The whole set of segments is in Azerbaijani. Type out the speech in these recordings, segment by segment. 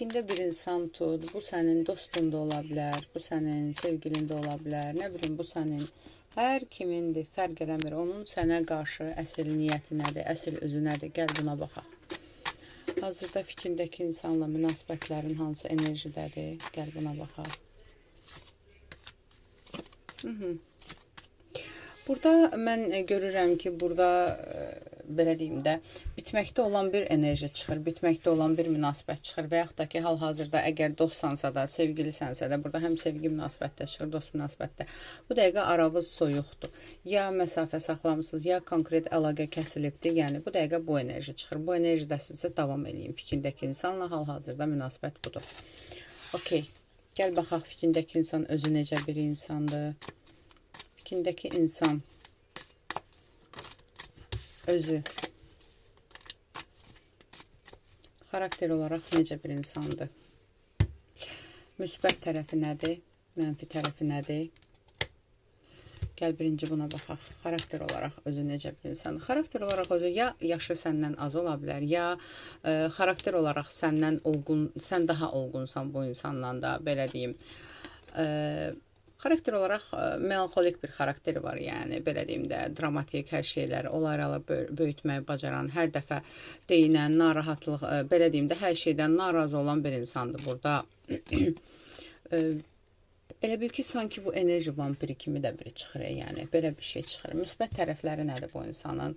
Fikrində bir insan tut. Bu sənin dostun da ola bilər, bu sənin sevgilin də ola bilər. Nə bilim, bu sənin hər kimindir, fərq eləmir. Onun sənə qarşı əsl niyyəti nədir, əsl özü nədir? Gəl buna baxaq. Hazırda fikrindəki insanla münasibətlərin hansı enerjidədir? Gəl buna baxaq. Burada mən görürəm ki, burada belə deyim də, bitməkdə olan bir enerji çıxır, bitməkdə olan bir münasibət çıxır və yaxud da ki, hal-hazırda əgər dostsansa da, sevgilisənsə də, burada həm sevgi münasibətdə çıxır, dost münasibətdə. Bu dəqiqə aravız soyuqdur. Ya məsafə saxlamısınız, ya konkret əlaqə kəsilibdir. Yəni bu dəqiqə bu enerji çıxır. Bu enerjidə sizə davam eləyin. Fikrindəki insanla hal-hazırda münasibət budur. Okey. Gəl baxaq fikrindəki insan özü necə bir insandır. Fikrindəki insan özü xarakter olaraq necə bir insandır? Müsbət tərəfi nədir? Mənfi tərəfi nədir? Gəl birinci buna baxaq. Xarakter olaraq özü necə bir insandır? Xarakter olaraq özü ya yaşı səndən az ola bilər, ya xarakter olaraq səndən olgun, sən daha olgunsan bu insandan da, belə deyim. Xarakter olaraq melanxolik bir xarakteri var, yəni belə deyim də, dramatik hər şeyləri, olayları böyütməyi bacaran, hər dəfə deyinən, narahatlıq, belə deyim də, hər şeydən narazı olan bir insandır burada. Elə bil ki, sanki bu enerji vampiri kimi də biri çıxır, yəni belə bir şey çıxır. Müsbət tərəfləri nədir bu insanın?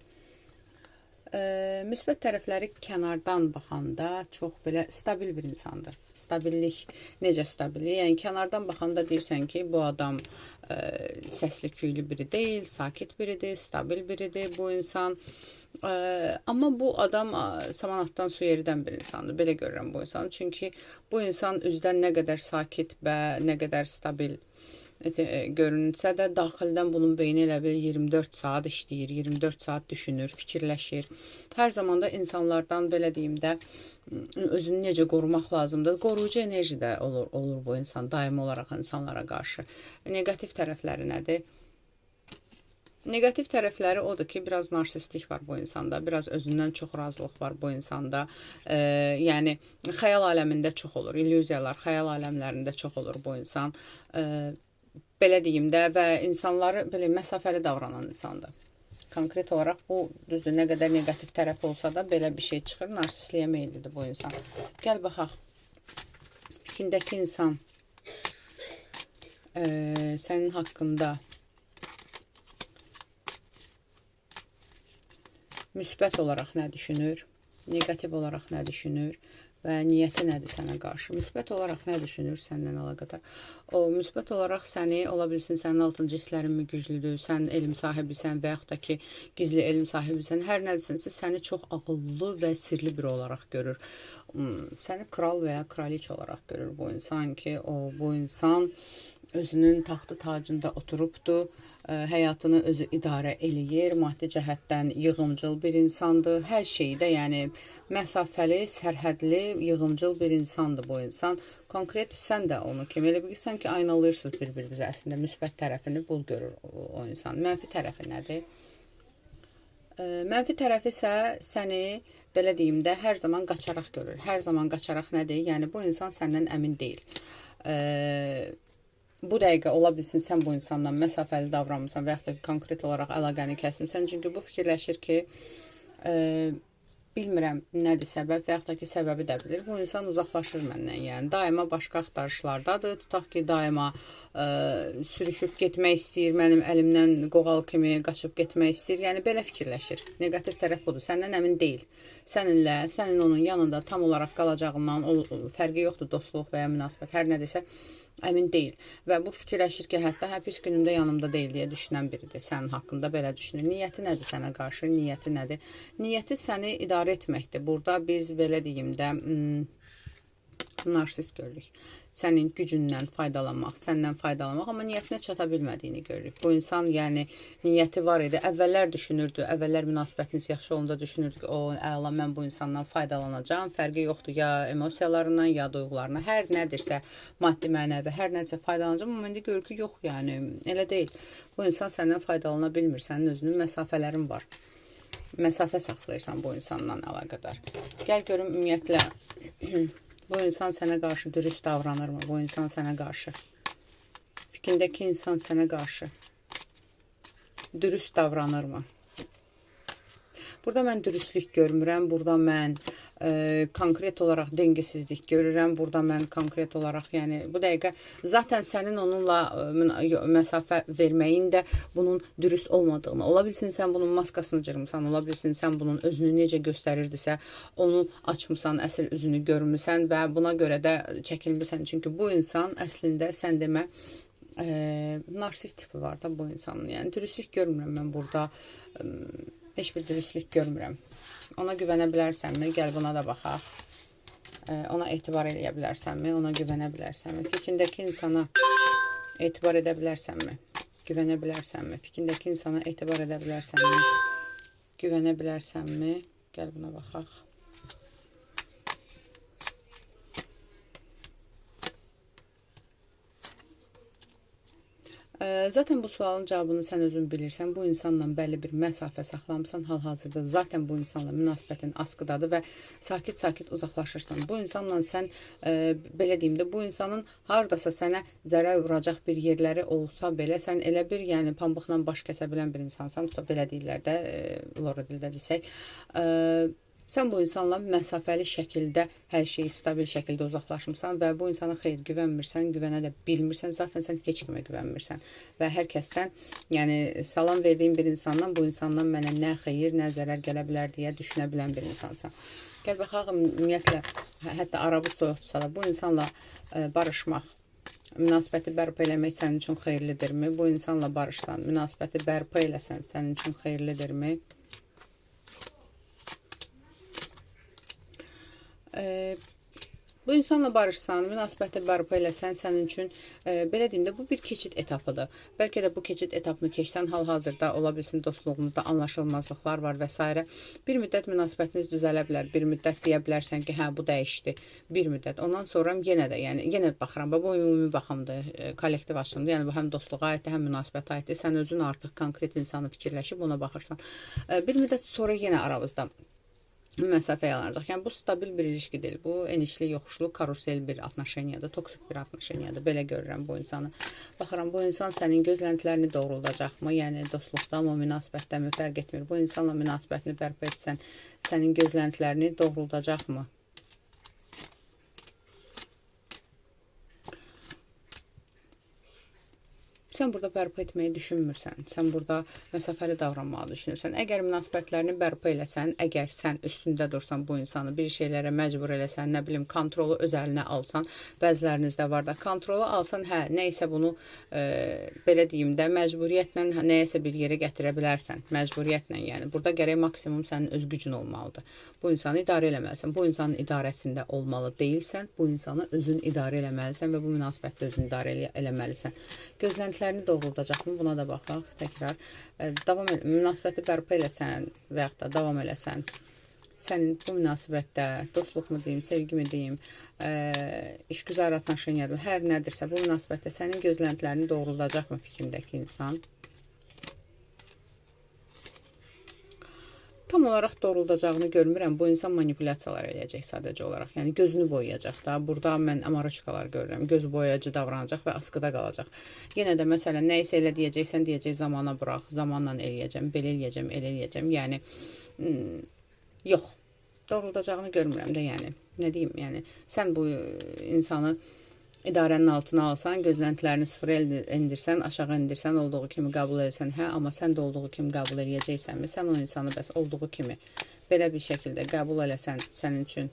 Müsbət tərəfləri kənardan baxanda çox belə stabil bir insandır. Stabillik, necə stabillik? Yəni kənardan baxanda deyirsən ki, bu adam səsli küylü biri deyil, sakit biridir, stabil biridir bu insan. Amma bu adam saman atdan su yeridən bir insandır. Belə görürəm bu insanı. Çünki bu insan üzdən nə qədər sakit və nə qədər stabil görünsə də, daxildən bunun beyni elə bil 24 saat işləyir, 24 saat düşünür, fikirləşir. Hər zaman da insanlardan belə deyim də, özünü necə qorumaq lazımdır. Qoruyucu enerji də olur bu insan daimi olaraq insanlara qarşı. Neqativ tərəfləri nədir? Neqativ tərəfləri odur ki, biraz narsistlik var bu insanda, biraz özündən çox razılıq var bu insanda. Yəni xəyal aləmində çox olur, illüziyalar xəyal aləmlərində çox olur bu insan. Belə deyim də, və insanları belə məsafəli davranan insandır. Konkret olaraq bu, düzdür, nə qədər neqativ tərəfi olsa da belə bir şey çıxır. Narsistliyə meyillidir bu insan. Gəl baxaq. Fikrindəki insan sənin haqqında müsbət olaraq nə düşünür, neqativ olaraq nə düşünür və niyyəti nədir sənə qarşı? Müsbət olaraq nə düşünür səndən əlaqədar? O, müsbət olaraq səni, ola bilsin, sənin altıncı hisslərin mi güclüdür, sən elm sahibisən və yaxud da ki, gizli elm sahibisən, hər nədirsinsə səni çox ağıllı və sirli biri olaraq görür. Səni kral və ya kraliçə olaraq görür bu insan ki, bu insan özünün taxtı tacında oturubdur, həyatını özü idarə eləyir, maddi cəhətdən yığımcıl bir insandır. Hər şeydə, yəni məsafəli, sərhədli, yığımcıl bir insandır bu insan. Konkret sən də onu kimi elə bilirsən ki, aynalayırsınız bir-birinizə, əslində müsbət tərəfini bul görür o insan. Mənfi tərəfi nədir? Mənfi tərəfi isə səni, belə deyim də, hər zaman qaçaraq görür. Hər zaman qaçaraq nədir? Yəni bu insan səndən əmin deyil. Bu dəqiqə ola bilsin sən bu insandan məsafəli davranmısan və yaxud da konkret olaraq əlaqəni kəsmisən. Çünki bu fikirləşir ki, bilmirəm nədir səbəb və yaxud da ki, səbəbi də bilir. Bu insan uzaqlaşır məndən, yəni daima başqa axtarışlardadır. Tutaq ki, daima sürüşüb getmək istəyir, mənim əlimdən qoğal kimi qaçıb getmək istəyir. Yəni belə fikirləşir. Neqativ tərəf budur. Səndən əmin deyil. Səninlə, sənin onun yanında tam olaraq qalacağından fərqi yoxdur, dostluq və ya münasibət, hər nə desə əmin deyil. Və bu fikirləşir ki, hətta pis günümdə yanımda deyil deyə düşünən biridir. Sənin haqqında belə düşünür. Niyyəti nədir sənə qarşı? Niyyəti nədir? Niyyəti səni idarə etməkdir. Burada biz belə deyim də, narsist görürük. Sənin gücündən faydalanmaq, səndən faydalanmaq, amma niyyətinə çata bilmədiyini görürük. Bu insan, yəni niyyəti var idi. Əvvəllər düşünürdü, əvvəllər münasibətiniz yaxşı olanda düşünürdü ki, o, əla, mən bu insandan faydalanacağam. Fərqi yoxdur ya emosiyalarından, ya duyğularına. Hər nədirsə, maddi, mənəvi, hər nədirsə faydalanacağam. Amma indi görür ki, yox, yəni elə deyil. Bu insan səndən faydalana bilmir. Sənin özünün məsafələrin var. Məsafə saxlayırsan bu insandan əlaqədar. Gəl görüm ümumiyyətlə Bu insan sənə qarşı dürüst davranırmı? Bu insan sənə qarşı. Fikrindəki insan sənə qarşı dürüst davranırmı? Burada mən dürüstlük görmürəm. Burada mən konkret olaraq dengesizlik görürəm. Burada mən konkret olaraq, yəni bu dəqiqə zaten sənin onunla məsafə verməyin də bunun dürüst olmadığını. Ola bilsin sən bunun maskasını cırmısan, ola bilsin sən bunun özünü necə göstərirdisə, onu açmısan, əsl üzünü görmüsən və buna görə də çəkilmisən. Çünki bu insan əslində sən demə narsist tipi var da bu insanın. Yəni dürüstlük görmürəm mən burada. Heç bir dürüstlük görmürəm. Ona güvənə bilərsənmi? Gəl buna da baxaq. Ona etibar eləyə bilərsənmi? Ona güvənə bilərsənmi? Fikrindəki insana etibar edə bilərsənmi? Güvənə bilərsənmi? Fikrindəki insana etibar edə bilərsənmi? Güvənə bilərsənmi? Gəl buna baxaq. Zaten bu sualın cavabını sən özün bilirsən. Bu insanla bəlli bir məsafə saxlamısan. Hal-hazırda zaten bu insanla münasibətin askıdadır və sakit-sakit uzaqlaşırsan. Bu insanla sən, belə deyim də, bu insanın hardasa sənə zərər vuracaq bir yerləri olsa belə, sən elə bir, yəni pambıqla baş kəsə bilən bir insansan. Belə deyirlər də, lora dildə desək. Sən bu insanla məsafəli şəkildə hər şeyi stabil şəkildə uzaqlaşmısan və bu insana xeyr güvənmirsən, güvənə də bilmirsən. Zaten sən heç kimə güvənmirsən və hər kəsdən, yəni salam verdiyim bir insandan bu insandan mənə nə xeyir, nə zərər gələ bilər deyə düşünə bilən bir insansan. Gəl baxaq, ümumiyyətlə, hətta arabı soyuqdursa da bu insanla barışmaq, münasibəti bərpa eləmək sənin üçün xeyirlidirmi? Bu insanla barışsan, münasibəti bərpa eləsən sənin üçün xeyirlidirmi? Bu insanla barışsan, münasibəti bərpa eləsən, sənin üçün, belə deyim də, bu bir keçid etapıdır. Bəlkə də bu keçid etapını keçsən, hal-hazırda ola bilsin dostluğunuzda anlaşılmazlıqlar var və s. Bir müddət münasibətiniz düzələ bilər, bir müddət deyə bilərsən ki, hə, bu dəyişdi, bir müddət. Ondan sonra yenə də, yəni yenə baxıram, bu ümumi baxımdır, kollektiv açılımdır, yəni bu həm dostluğa aiddir, həm münasibətə aiddir. Sən özün artıq konkret insanı fikirləşib ona baxırsan. Bir müddət sonra yenə aramızda məsafə yaranacaq. Yəni bu stabil bir ilişki deyil. Bu enişli, yoxuşlu, karusel bir atnaşeniyadır, toksik bir atnaşeniyadır. Belə görürəm bu insanı. Baxıram, bu insan sənin gözləntilərini doğruldacaqmı? Yəni dostluqda mı, münasibətdə mi, fərq etmir. Bu insanla münasibətini bərpa etsən, sənin gözləntilərini doğruldacaqmı? Sən burada bərpa etməyi düşünmürsən. Sən burada məsafəli davranmağı düşünürsən. Əgər münasibətlərini bərpa eləsən, əgər sən üstündə dursan bu insanı, bir şeylərə məcbur eləsən, nə bilim, kontrolu öz əlinə alsan, bəzilərinizdə var da, kontrolu alsan, hə, nə isə bunu, belə deyim də, məcburiyyətlə nəyəsə bir yerə gətirə bilərsən. Məcburiyyətlə, yəni, burada gərək maksimum sənin öz gücün olmalıdır. Bu insanı idarə eləməlisən. Bu insanın idarəsində olmalı deyilsən. Bu insanı özün idarə eləməlisən və bu münasibətdə özün idarə eləməlisən. Gözləntilər doğruldacaqmı? Buna da baxaq təkrar. Davam elə, münasibəti bərpa eləsən və yaxud da davam eləsən, sənin bu münasibətdə dostluqmu deyim, sevgimi deyim, işgüzar atnaşeniyadır, hər nədirsə bu münasibətdə sənin gözləntilərini doğruldacaqmı fikrindəki insan? Tam olaraq doğruldacağını görmürəm. Bu insan manipulyasiyalar eləyəcək sadəcə olaraq. Yəni gözünü boyayacaq da. Burada mən amaroçkalar görürəm. Göz boyayıcı davranacaq və askıda qalacaq. Yenə də məsələn, nə isə elə deyəcəksən, deyəcək zamana bıraq, zamanla eləyəcəm, belə eləyəcəm, elə eləyəcəm. Yəni yox, doğruldacağını görmürəm də yəni. Nə deyim, yəni sən bu insanı idarənin altına alsan, gözləntilərini sıfıra endirsən, aşağı endirsən, olduğu kimi qəbul etsən, hə, amma sən də olduğu kimi qəbul eləyəcəksənmi? Sən o insanı bəs olduğu kimi belə bir şəkildə qəbul eləsən, sənin üçün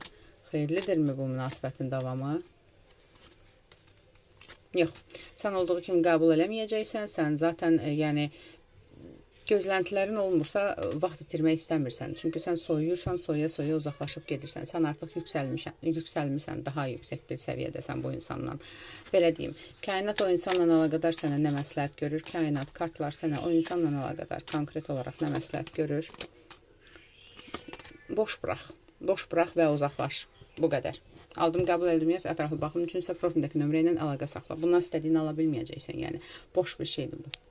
xeyirlidirmi bu münasibətin davamı? Yox, sən olduğu kimi qəbul eləməyəcəksən, sən zaten, yəni, gözləntilərin olmursa, vaxt itirmək istəmirsən. Çünki sən soyuyursan, soya-soya uzaqlaşıb gedirsən. Sən artıq yüksəlmisən, daha yüksək bir səviyyədəsən bu insandan. Belə deyim, kainat o insanla əlaqədar sənə nə məsləhət görür? Kainat, kartlar sənə o insanla əlaqədar konkret olaraq nə məsləhət görür? Boş bırax, boş bırax və uzaqlaş. Bu qədər. Aldım, qəbul etdim, yaz, ətraflı baxım üçünsə profildəki nömrə ilə əlaqə saxla. Bundan istədiyini ala bilməyəcəksən, yəni. Boş bir şeydir bu.